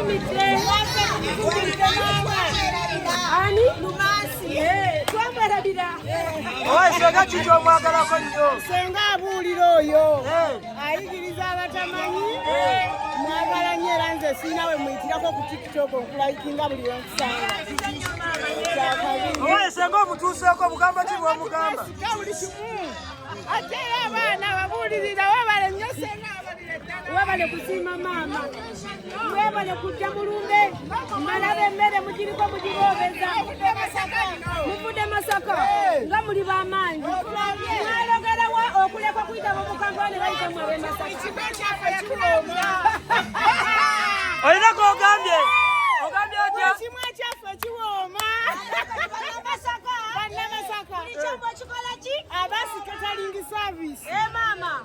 Mugitumidde. Ani? Twamwerabira. Owa senga kiki omwagalako nnyo? Senga abuulira oyo ayigiriza abatamanyi, mwagala nnyo era nze sirina we muyitirako ku TikTok okulayikinga buli wenkusanga. Owa senga omutuuseeko bugambo ki bw'omugamba? Buli kimu ate era abaana babuulirira. Webale nnyo senga, abalire ddala. Webale kusiima maama, webale kujja mulumbe. Mbalaba emmere mugiriko mugiboobeza. Muvudde Masaka nga muli b'amaanyi. Mwalogerawa okuleka okuyitaba mu Kampala ne bayitamu ab'e Masaka? Ekigo kyaffe kiwooma. Olina k'ogambye? Ogambye otya? Kimu ekyaffe kiwooma. Bannamasaka Abasi Catering Service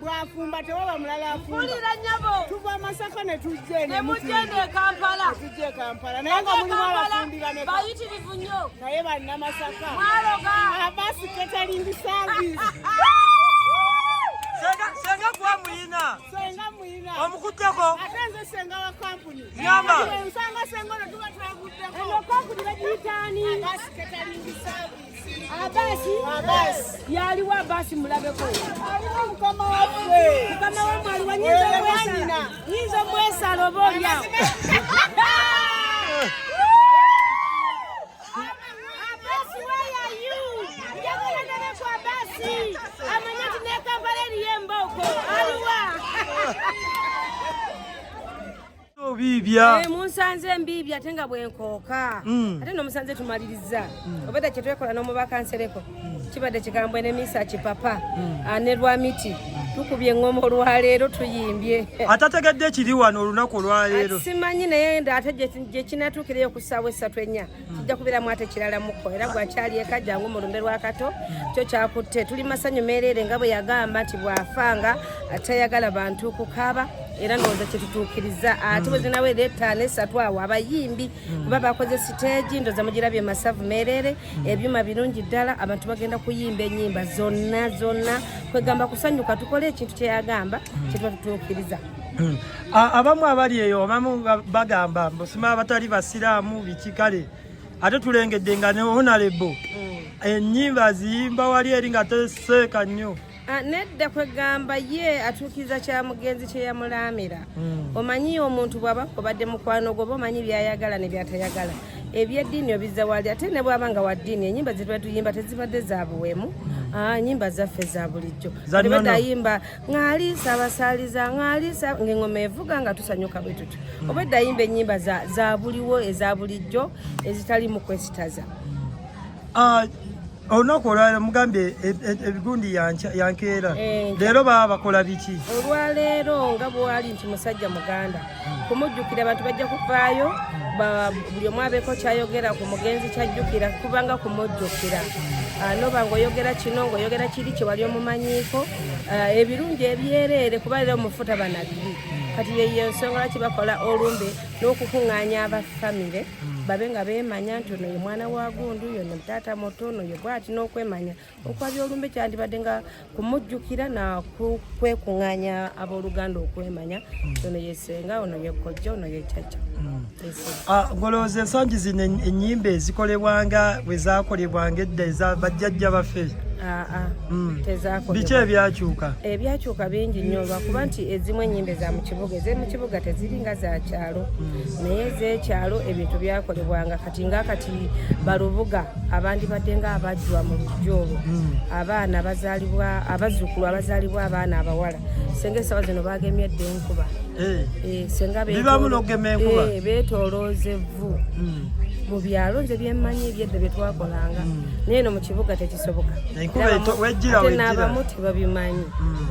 bwafumba tewaba mulala afumba. Mpulira nnyabo. Tuva Masaka ne tujja. Ne mujja e Kampala. Tujja e Kampala naye nga mulimu abafumbi bameka? Bayitirivu nnyo. Naye Bannamasaka Mwaloga. Abasi Catering Service. Senga, senga gwa muyina. Senga muyina. Omukutteko. Ate nze senga wa kampuni. Ngamba. Nsanga senga ono tuba twaguddeko. Eno kampuni bagiyita ani? Abasi Catering Service. Abasi. Abasi. Yaliwo Abasi, mulabeko. Aliwo mukama waffe. Mukama wamwe aliwa? Nyinza Oyo omwesala. mwannyina. Nyinza omwesala oba olyawo. Abasi, where are you? Njagala ndabe ku Abasi amanye nti ne Kampala eriyo embooko. Aliwa? Obiibya. Munsanze embiibya ate nga bwenkooka. Ate nomusanze tumaliriza obadde kyetwekola n'omubaka Nsereko kibadde kikambwe ne misa kipapa. Ah, ne Lwamiti tukubye eŋŋoma olwaleero, tuyimbye. Atategedde kiri wano olunaku olwaleero. Simanyi naye nda ate gye kinatuukireyo ku ssaawa 3 4 kijja kubeeramu ate kiralamuko. Era gwakyali eka, jangu mu lumbe lwa Kato. Kyo kyakutte tuli masanyu meereere nga bwe yagamba nti bw'afanga tayagala bantu kukaaba, era ndowooza kyetutuukiriza. Ate bwe zinawera 5, 3 awo abayimbi kuba bakoze siteegi, ndowooza mugirabye, masavu meereere, ebyuma birungi ddala, abantu bagenda kuyimba ennyimba zonna zonna, kwegamba kusanyuka, tukole ekintu kyeyagamba kyetuba tutuukiriza. Abamu abali eyo, abamu bagamba mbusima abatali basiraamu biki. Kale ate tulengedde nga ne honorable ennyimba ziyimba wali eri nga teseeka nnyo. Ah, nedda, kwegamba ye atuukiriza kya mugenzi kye yamulaamira. Omanyi omuntu bw'aba obadde mukwano gwo, oba omanyi byayagala ne byatayagala. Ebyeddiini obizza wali, ate ne bw'aba nga wa ddiini, ennyimba zetuba tuyimba tezibadde za buwemu. Ah, ennyimba zaffe za bulijjo. Za Tebadde nnono. ayimba ŋŋaliisa abasaaliza ŋŋaliisa ng'eŋŋoma evuga nga tusanyuka bwe tutyo. Obwedde ayimba ennyimba za buliwo, eza bulijjo, ezitali mu kwesitaza. Ah, olunaku olwaleero mugambye ebigundi yankeera. Enkya. Leero baba bakola biki? Olwaleero nga bwali nti musajja muganda kumujjukira, abantu bajja kuvaayo, buli omu abeeko kyayogera ku mugenzi kyajjukira, kubanga kumujjukira. Ah, noba ng'oyogera kino, ng'oyogera kiri kye wali omumanyiiko. Ah, ebirungi ebyereere, kuba leero omufu taba na bibi. Kati yeyo ensonga lwaki bakola olumbe n'okukuŋŋaanya abafamire babe nga beemanya nti ono ye mwana wa gundu, yono taata muto, ono ye bwati, n'okwemanya okwabya olumbe kyandibadde nga kumujjukira nakwekuŋŋaanya abooluganda okwemanya ono ye senga, ono ye kojja, ono ye jjajja. Yes. Ah, ngolowooza ensangi zino ennyimba ezikolebwanga bwe zakolebwanga edda eza bajjajja baffe? Ah, ah, tezakolebwa. Biki ebyakyuka? Ebyakyuka bingi nnyo, lwakuba nti ezimu ennyimba eza mu kibuga, ez'omu kibuga teziringa za kyalo, naye ez'ekyalo ebintu byakolebwanga kati nga kati balubuga abandibadde nga abajjwa mu lujja olwo, abaana bazaalibwa, abazzukulu abazaalibwa abaana abawala, senga essaawa zino bagemye edda enkuba. Eh, senga Bibaamu n'okugema enkuba? Eh, beetoolooza evvu mu byalo. Nze byemmanyi ebyedda bye twakolanga, naye eno mu kibuga tekisoboka. Enkuba wejjira, Ate wejjira. n'abamu tebabimanyi.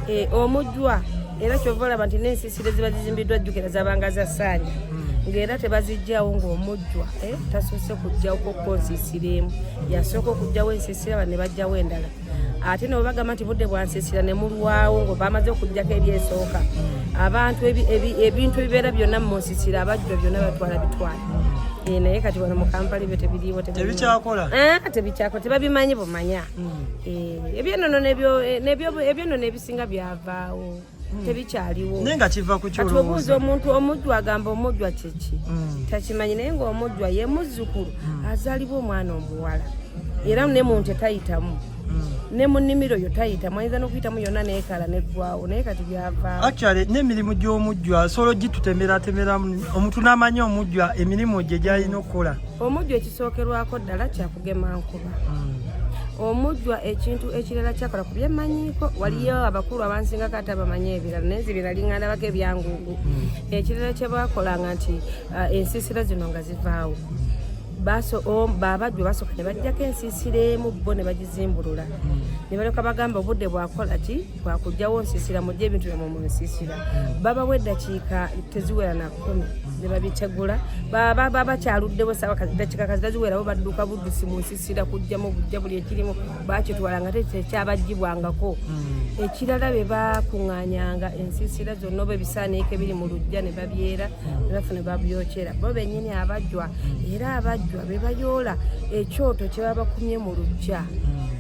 Eh, omujjwa era kyova olaba nti n'ensiisira ziba zizimbiddwa, jjukira zabanga za ssanja, ng'era tebazijjawo ng'omujjwa tasoose kujjawoko ko nsiisira emu, yasooka okujjawo ensiisira ba ne bajjawo endala. Ate ne bwebagamba nti budde bwa nsiisira ne mulwawo ngo bamaze okugjako eri esooka, abantu ebintu ebibeera byonna mu nsiisira abajjwa byonna batwala bitwala. Eh, naye kati wano mu Kampala ebyo tebiriiwo, tebimanyi. Tebikyakola? Ah, tebikyakola, tebabimanyi bumanya. Eh, ebyennono ebyennono ebisinga byavaawo. Tebikyaliwo. Naye nga kiva ku Kati obuuza omuntu omujjwa, agamba omujjwa kiki? Takimanyi. Naye ng'omujjwa ye muzzukulu azaalibwa omwana omuwala, era ne mu nte tayitamu, ne mu nnimiro yo tayitamu, ayinza n'okuyitamu yonna neekala neggwawo, naye kati byavaawo. Actually, n'emirimu gy'omujjwa asobola ogitutemeratemeramu omuntu n'amanya omujjwa emirimu gye gy'alina okukola? Omujjwa ekisookerwako ddala kyakugema nkuba. Omujjwa ekintu ekirala kyakola ku byemmanyiiko, waliyo abakulu abansingako ate abamanyi ebirala, naye nze bye nali ebyangungu. Ekirala kye bakolanga nti ensiisira zino nga zivaawo, babajjwa basooka ne bajjako ensiisira emu bo ne bagizimbulula, ne balyoka bagamba obudde bwakola ki, bwakugjawo nsiisira, mujje ebintu byammwe mu nsiisira. Babawa eddakiika teziwera na 10 ne babitegula. Baba bakyaluddewo sawa dakiika kazitaziwerawo, badduka buddusi mu nsiisira kujjamu bujja buli ekirimu, bakitwala nga tekyabagibwangako. Ekirala, be bakuŋŋaanyanga ensiisira zonna oba ebisaaniiko ebiri mu luggya ne babyera ne bafuna babyokyera bo bennyini abajjwa. Era abajjwa be bayoola ekyoto kye baba bakumye mu luggya,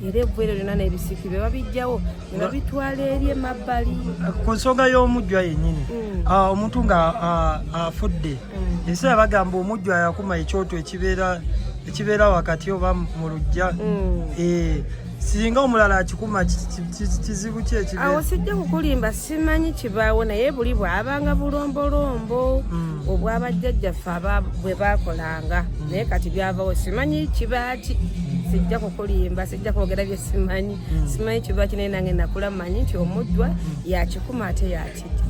era evvu eryo lyonna n'ebisiki be babijjawo ne babitwala eri emabbali. Ku nsonga y'omujjwa yennyini, omuntu nga afudde, ebiseera bagamba omujjwa yakuma ekyoto ekibeera wakati oba mu luggya. Singa omulala akikuma, kizibu ki Awo ekibeera? Sijja kukulimba, simanyi kibaawo, naye buli bwabanga bulombolombo obwabajjajjaffe bwe bakolanga, naye kati byavawo, simanyi kibaaki. Sijja kukulimba, sijja kwogera bye simanyi. Simanyi kibaaki, naye nange nakula manyi nti omujjwa yakikuma ate yakijja.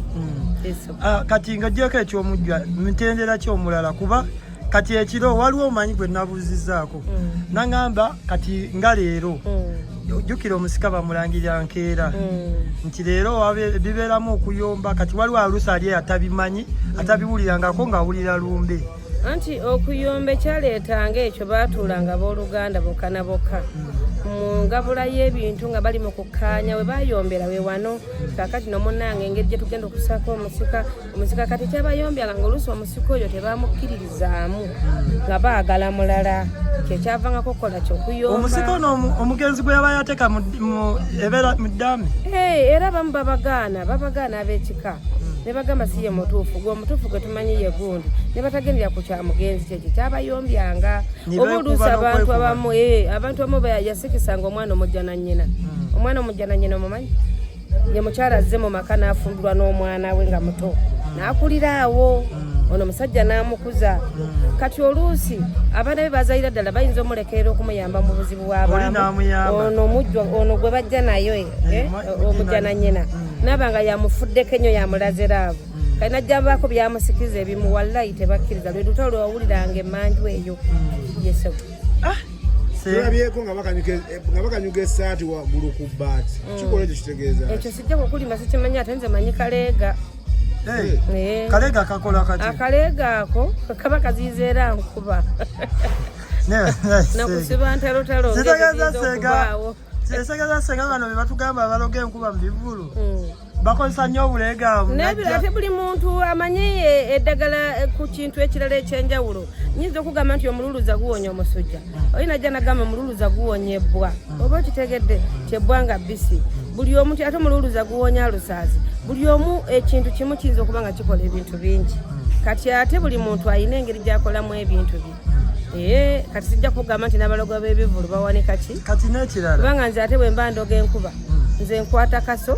Eso. Kati nga gyeko ekyomujjwa, mitendera ki omulala? Kuba kati ekiro waliwo omanyi gwe nabuuzizaako, naŋŋamba kati nga leero, jjukira omusika bamulangirira nkeera, nti leero bibeeramu okuyomba. Kati waliwo aluusi ali atabimanyi, atabiwulirangako, ng'awulira lumbe. Anti okuyomba ekyaleetanga ekyo, baatuulanga abooluganda bokka na bokka mu ngabula y'ebintu nga bali mu kukkaanya. We bayombera we wano kaakati nomunnange engeri gye tugenda okusako omusika, omusika kati kyabayombyanga nga oluusi omusika oyo tebamukkiririzaamu, nga baagala mulala, kyekyavangako okukola kyokuyomba. Omusika ono omugenzi gwe yaba yateeka ebeera mu ddaame. Hey, era abamu babagaana ab'ekika ne bagamba si ye mutuufu, gwe omutuufu gwe tumanyi ye gundi, ne batagendera ku kya mugenzi. Kyekyo kyabayombyanga. Ne Oba oluusi beekuba abantu n'okwekuba. abamu, abantu abamu yasikisanga omwana omujja na nnyina. Omwana omujja na nnyina omumanyi? Ye mukyala azze mu maka n'afumbirwa n'omwana we nga muto, n'akulira awo, ono omusajja n'amukuza. Kati oluusi abaana be bazalira ddala bayinza omulekerera okumuyamba mu buzibu Oli bw'abaamu. n'amuyamba. Ono omujjwa ono gwe bajja nayo, omujja na nnyina, naaba nga yamufuddeko ennyo, yamulaze love, kati najja baako byamusikiza ebimu, wallayi tebakkiriza. Lwe lutalo lwewawuliranga emmanju eyo yesebo. Tulabyeko nga bakanyuga essaati waggulu ku bbaati. Kikola ekyo kitegeeza ki? Ekyo sijja kukulima, sikimanyi. Ate nze manyi kaleega. Kaleega kakola kati? Akaleega ako kaba kaziyiza era nkuba nakusiba ntalotalo. Kitegeeza senga Okubaawo. Kitegeeza senga bano be batugamba abaloga enkuba mu bivulu bakozesa nnyo obuleega. Nebira ate buli muntu amanyi eddagala ku kintu ekirala ekyenjawulo. Nyinza okugamba nti omululuza guwonya omusujja, oli najja nagamba omululuza guwonya ebbwa, oba okitegedde kyebbwa nga bisi. Buli omu ate omululuza guwonya alusaazi. Buli omu ekintu kimu kiyinza okuba nga kikola ebintu bingi. Kati ate buli muntu alina engeri gyakolamu ebintu bye. Kati sijja kugamba nti n'abalogo b'ebivulu bawanika ki. Kati n'ekirala, Kubanga nze ate bwe mba ndoga enkuba, nze nkwata kaso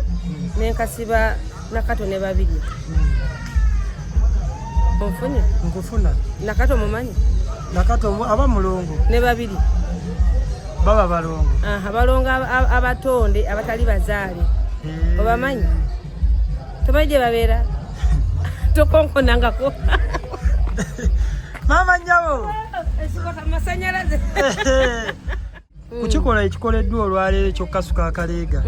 nenkasiba nakato ne babiri. Onfunye? Nkufuna. Nakato mumanyi? Nakato aba mulongo. Ne babiri. Baba balongo. Aha, balongo abatonde abatali bazaale. Obamanyi? Tomanyi gye babeera? Tokonkonangako. Maama nnyabo. Masanyalaze. Ku kikola ekikoleddwa olwaleero ekyokukasuka akaleega,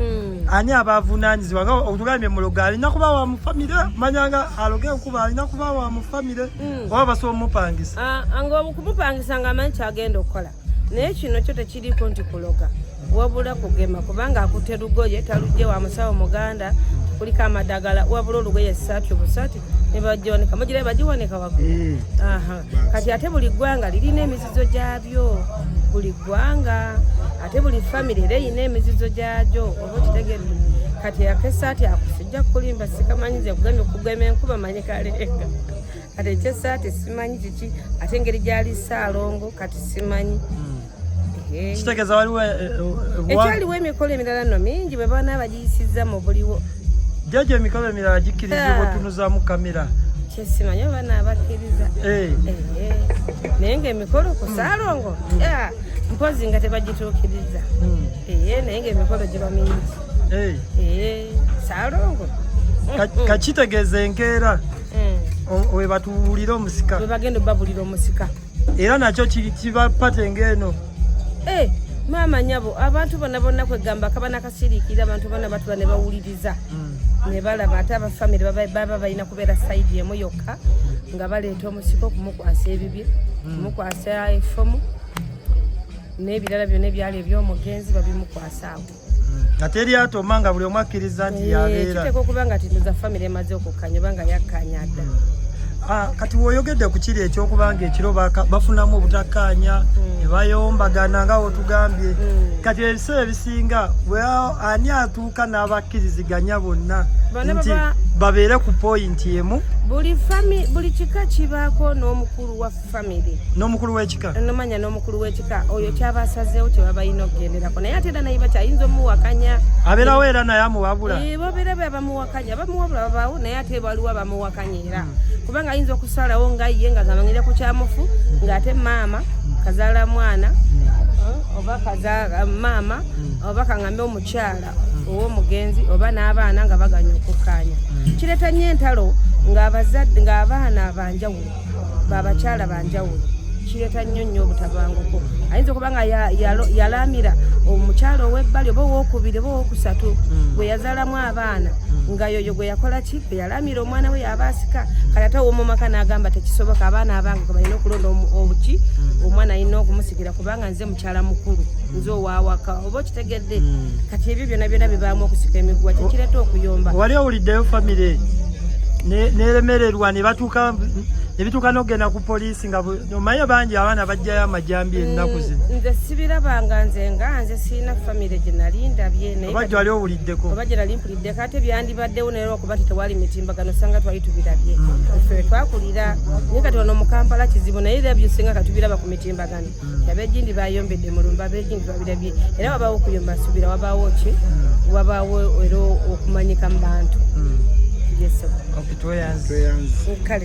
ani aba avunaanyizibwa? Nga otugambye mulogo alina kuba wa mu famire, manyanga aloga enkuba alina kuba wa mu famire, oba basobola omupangisa? Ah, nga okumupangisa nga amanyi kyagenda okukola. Naye kino kyo tekiriiko nti kuloga, wabula kugema, kubanga akutte lugoye, talujje wa musawo muganda, kuliko amadagala, wabula olugoye essaati obusaati ne bagiwanika, mugira bagiwanika waggulu. Aha. Kati ate buli ggwanga lirina emizizo gyabyo, buli ggwanga, ate buli famire era erina emizizo gyagyo, oba okitegedde? Kati akesaati ako sijja kukulimba, sikamanyi. Nze kugambye okugema enkuba manyi kalenga. Kati ekyesaati simanyi kiki, ate engeri gyali Saalongo kati simanyi. Kitegeeza waliwo Ekyaliwo emikolo emirala nno mingi bwe bana bagiyisizza mu buliwo. Jjajja, emikolo emirala gikkirizibwa otunuzaamu kamera? Kyesimanyi oba naabakkiriza. Naye ngaemikolo ku Saalongo mpozi nga tebagituukiriza. Naye ngaemikolo giba mingi. Saalongo. Kakitegeeza enkeera we batuwulira omusika. Bwe bagenda obabulira omusika. Era nakyo kiba pate ng'eno. Maama nyabo, abantu bonna bonna kwegamba kaba nakasiriikirira, abantu bonna batula ne bawuliriza ne balaba. Ate abafamire baba balina kubeera side emu yokka nga baleeta omusika okumukwasa ebibye, kumukwasa efomu n'ebirala byonna ebyali ebyomugenzi babimukwasa awo. Nga teri atoma, nga buli omu akkiriza nti yabeera. Kiteekwa okuba nga tino za famire emaze okukkanya oba nga yakkanya dda. Ah, kati woyogedde ku kiri ekyokuba nga ekiro bafunamu obutakkaanya ne bayombagana nga wotugambye. Kati ebiseera ebisinga ani atuuka n'abakkiriziganya bonna Bonna nti babeere ku point emu? Buli kika kibaako n'omukulu wa famire. N'omukulu w'ekika. Nomanya n'omukulu w'ekika oyo kyaba asazeewo kye baba balina okugenderako, naye ate era naye bakyayinza omuwakanya. Abeerawo era naye amuwabula. Bobeera be bamuwakanya, bamuwabula babaawo, naye ate waliwo abamuwakanya era, kubanga ayinza okusalawo nga ye nga gamanyire ku kyamufu, ng'ate maama kazaala mwana oba kaza maama oba kaŋŋambe omukyala ow'omugenzi oba n'abaana nga baganya okukkaanya. Kireeta nnyo entalo ng'abazadde ng'abaana banjawulo, babakyala banjawulo. Kireeta nnyo nnyo obutabanguko. Ayinza okuba nga yalamira omukyala ow'ebbali oba owokubiri oba owokusatu gwe yazaalamu abaana, nga yoyo gwe yakola ki, gwe yalamira omwana we yaba asika. Kati ate ow'omumaka n'agamba tekisoboka, abaana abange gwe balina okulonda obuki, omwana alina okumusikira kubanga nze mukyala mukulu, nze owawaka, oba okitegedde. Kati ebyo byonna byonna bibaamu okusika emiguwa, kyekireeta okuyomba. Wali owuliddeyo famire neremererwa ne batuuka ne bituuka n'okugenda ku poliisi, nga omanyi bangi abaana bajjayo amajambi ennaku zino? Nze sibirabanga, nze nga nze sirina famire gye nali ndabye, naye Oba gyali owuliddeko? Oba gye nali mpuliddeko, ate byandibaddewo, naye lwakuba ti tewali mitimbagano sanga twali tubirabye ffe twakulira. Naye kati wano mu Kampala kizibu, naye era byosinga katubiraba ku mitimbagano. Ab'egindi bayombedde mulumba, ab'egindi babirabye, era wabaawo okuyomba, nsuubira wabaawo ki, wabaawo era okumanyika mu bantu. Yes, sir. Okay, tweyanze. Tweyanze. Kale.